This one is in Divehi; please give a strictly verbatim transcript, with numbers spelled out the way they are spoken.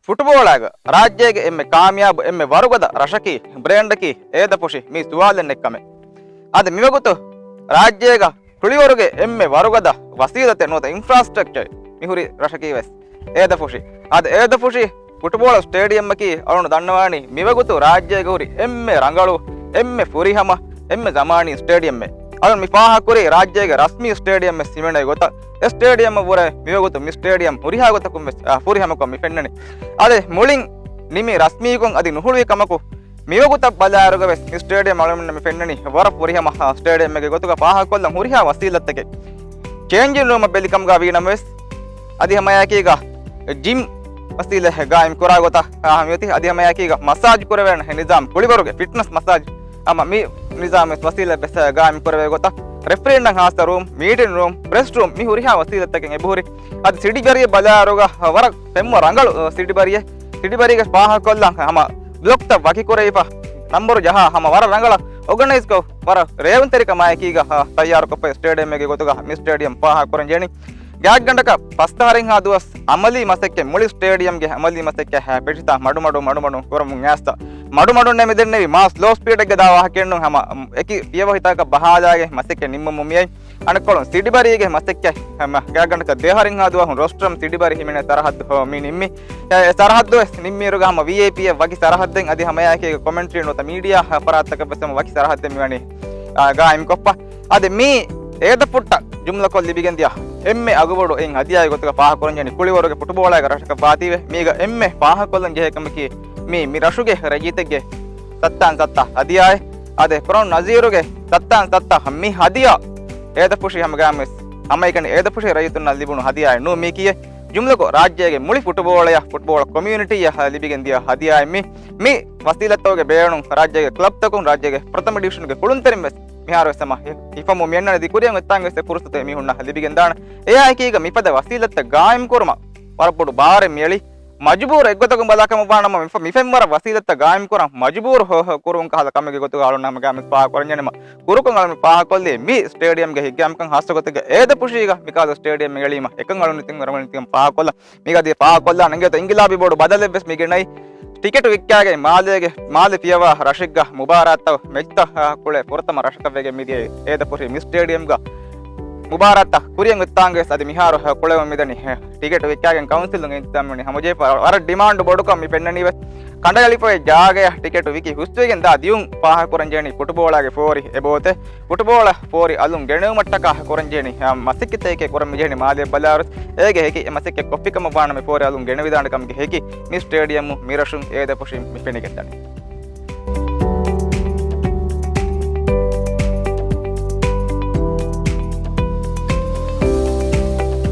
ފުޓުބޯޅައިގަ ރާއްޖޭގެ އެންމެ ކާމިޔާބު އެންމެ ވަރުގަދަ ރަށަކީ ބްރޭންޑަކީ އޭދަފުށި މީ ސުވާލެއް ނެއްކަމެއް. އަދި މިވަގުތު ރާއްޖޭގަ ކުޅިވަރުގެ އެންމެ ވަރުގަދަ ވަސީލަތެއް ނުވަތަ އިންފްރާސްޓްރަކްޗަރެއް މިހުރި ރަށަކީ ވެސް އޭދަފުށި. އަދި އޭދަފުށި ފުޓުބޯޅަ ސްޓޭޑިއަމަކީ އަޅުން ދަންނަވާނީ މިވަގުތު ރާއްޖޭގަ ހުރި އެންމެ ރަނގަޅު، އެންމެ ފުރިހަމަ، އެންމެ ޒަމާނީ ސްޓޭޑިއަމެއް. އަޅުން މި ފާހަގަކުރީ ރާއްޖޭގެ ރަސްމީ ސްޓޭޑިއަމެއް ހިމެނޭ ގޮތަށް. އެ ސްޓޭޑިއަމަށް ވުރެ މިވަގުތު މި ސްޓޭޑިއަމް ހުރިހާ ގޮތަކުން ވެސް، އާ، ފުރިހަމަކޮށް މި ފެންނަނީ. އަދި މުޅިން ނިމި ރަސްމީކޮށް އަދި ނުހުޅުވި ކަމަކު، މިވަގުތަށް ބަލާއިރުގަ ވެސް މި ސްޓޭޑިއަމް އަޅުމެންނަށް މި ފެންނަނީ ވަރަށް ފުރިހަމަ، އާ، ސްޓޭޑިއަމެއްގެ ގޮތުގަ ފާހަގަކޮށްލަން ހުރިހާ ވަސީލަތްތަކެއް. ޗޭންޖިން ރޫމަށް ބެލި ކަމުގަ ވީނަމަވެސް، އަދި ހަމައެކީގަ ޖިމް ވަސީލަތް ގާއިމް ކުރާ ގޮތަށް، އާ، ހަމަ މިއޮތީ. އަދި ހަމައެކީގަ މަސާޖް ކުރެވޭނެ ނިޒާމް، ކުޅިވަރުގެ ފިޓްނަސް މަސާޖް، ހަމަ މި ނިޒާމް ވެސް ވަސީލަތް ވެސް ގާއިމް ކުރެވޭ ގޮތަށް، ރެފްރީންނަށް ހާއްސަ ރޫމް، މީޓިން ރޫމް، ޕްރެސް ރޫމް، މި ހުރިހާ ވަސީލަތްތަކެއް އެބަހުރި. އަދި ސިޑި ބަރިއަށް ބަލާއިރުގަ ވަރަށް ފެންވަ ރަނގަޅު، އަ، ސިޑި ބަރިއެއް، ސިޑި ބަރީގެ ފާހަގަކޮށްލަން ހަމަ ބްލޮކްތައް ވަކިކުރެވިފަ، ނަންބަރު ޖަހާ ހަމަ ވަރަށް ރަނގަޅަށް އޯގަނައިޒްކޮށް، ވަރަށް ރޭވުންތެރިކަމާއެކީގަ، އަ، ތައްޔާރުކޮށްފައި ސްޓޭޑިއަމެއްގެ ގޮތުގަ މި ސްޓޭޑިއަމް ފާހަގަކުރަން ޖެހެނީ. ގާތްގަނޑަކަށް ފަސް އަހަރެއްހާ ދުވަސް އަމަލީ މަސައްކަތް، މުޅި ސްޓޭޑިއަމްގެ އަމަލީ މަސައްކަތް ހަ، ޕެށިތާ މަޑުމަޑު، މަޑުމަޑު ކުރަމުން އައިސްތާ. މަޑުމަޑުންނޭ މިދެންނެވި މާސް ލޯ ސްޕީޑެއްގަ ދާ ވާހަކައެއްނު ހަމަ، އެކި ފިޔަވަހިތަކަށް ބަހާލާގެ މަސައްކަތް ނިންމަމުން މިއައި. އަނެއްކޮޅުން ސިޑިބަރީގެ މަސައްކަތް ހަމަ ގާތްގަނޑަކަށް ދެއަހަރެއްހާ ދުވަހުން ރޮސްޓްރަމް ސިޑިބަރީ ހިމެނޭ ސަރަހައްދު ހޯ މި ނިންމި. އެ، އެ ސަރަހައްދު ވެސް ނިންމިއިރުގަ ހަމަ ވީއައިޕީއަށް ވަކި ސަރަހައްދެއް އަދި ހަމައެކީގަ ކޮމެންޓްރީ ނުވަތަ މީޑިއާ ފަރާތްތަކަށް ވެސް ހަމަ ވަކި ސަރަހައްދެއް މިވަނީ، އާ، ގާއިމްކޮށްފަ. އަދި މީ އޭދަފުށަށް ޖުމްލަކޮށް ލިބިގެންދިޔަ އެންމެ އަގުބޮޑު އެއް ހަދިޔާގެ ގޮތުގަ ފާހަގަކުރަންޖެހެނީ ކުޅިވަރުގެ ފުޓުބޯޅައިގެ ރަށަކަށް ވާތީވެ. މީގަ އެންމެ ފާހަގަކޮށްލަން ޖެހޭ ކަމަކީ މީ މި ރަށުގެ ރައްޔިތެއްގެ ސައްތާން ސައްތާ ހަދިޔާއެއް. އަދި ކޮރޯން ނަޒީރުގެ ސައްތާން ސައްތާ މި ހަދިޔާ އޭދަފުށި ހަމަގައިމުވެސް ހަމައެކަނި އޭދަފުށި ރައްޔިތުންނަށް ލިބުނު ހަދިޔާއެއް ނޫން މީކީއެއް. ޖުމްލަކޮށް ރާއްޖޭގެ މުޅި ފުޓުބޯޅަޔަށް، ފުޓުބޯޅަ ކޮމިއުނިޓީއަށް ލިބިގެންދިޔަ ހަދިޔާއެއް މި. މި ވަސީލަތްތަކުގެ ބޭނުން ރާއްޖޭގެ ކްލަބްތަކުން، ރާއްޖޭގެ ޕްރަތަމަ ޑިވިޝަންގެ ކުޅުންތެރިން ވެސް މިހާރު ވެސް ހަމަ ހި، ހިފަމު މިއަންނަނީ. ކުރިއަށް އޮތްތާނގެ ވެސް އެ ފުރުސަތު މީހުންނަށް ލިބިގެންދާނެ. އެއާއެކީގަ މިފަދަ ވަސީލަތްތައް ގާއިމް ކުރުމަށް ވަރަށް ބޮޑު ބާރެއް މިއެޅި. މަޖުބޫރު އެއްގޮތަކުން ބަލާކަމަށްވާނަމަ، މި، މިފެންވަރަށް ވަސީލަތްތައް ގާއިމްކުރަން މަޖުބޫރު ހޯ، ހޯ ކުރުވުން ކަހަލަ ކަމެއްގެ ގޮތުގަ އަޅުން ހަމަގައިމުވެސް ފާހަގަކުރަންޖެހެނީމަ. ކުރުކޮށް އަޅުން ފާހަގަކޮށްލީ މި ސްޓޭޑިއަމްގެ ހިތްގައިމުކަން ހާއްސަގޮތެއްގަ އޭދަފުށީގަ މިކަހަލަ ސްޓޭޑިއަމް އެޅީމަ އެކަން އަޅުން އިތުން އަރަމަނިތިކަން ފާހަގަކޮށްލަން. މީގަ ދިޔަ ފާހަގަކޮށްލާނެ އިނގޭތޯ އިންގިލާބީ ބޯޑު ބަދަލެއްވެސް މިގެނައި. ޓިކެޓު ވިއްކާގެން މާލޭގެ، މާލެ ފިޔަވާ ރަށެއްގަ މުބާރާތްތައް މެޗްތައް ކުޅޭ ފުރަތަމަ ރަށަކަށްވެގެން މިދިޔައީ އޭދަފުށި މި ސްޓޭޑިއަމްގަ މުބާރާތްތައް ކުރިއަށް އޮތްތާނގެ ވެސް އަދި މިހާރު ކުޅެވުން މިދަނީ. ޓިކެޓު ވިއްކާގެން ކައުންސިލުން އިންތިޒާމް ވަނީ ހަމަޖެހިފަ ވަރަށް ޑިމާންޑު ބޮޑުކަން މި ފެންނަނީ ވެސް. ކަނޑައެޅިފައި ޖާގަޔަށް ޓިކެޓު ވިކި ހުސްވެގެން ދާ ދިޔުން ފާހަގަކުރަންޖެހެނީ ފުޓުބޯޅާގެ ފޯރި އެބައޮތޭ. ފުޓުބޯޅަ ފޯރި އަލުން ގެނެވުމަށްޓަކާ ކުރަންޖެހެނީ މަސައްކަތެކޭ ކުރަން މިޖެހެނީ މާލެ ބަލާރުސް. އޭގެ ހެކި އެ މަސައްކަތް ކޮށްފިކަމަށްވާނަމަ ފޯރި އަލުން ގެނެވިދާނެ ކަމުގެ ހެކި މި ސްޓޭޑިއަމު މިރަށުން އޭދަފުށިން މި ފެނިގެންދަނީ.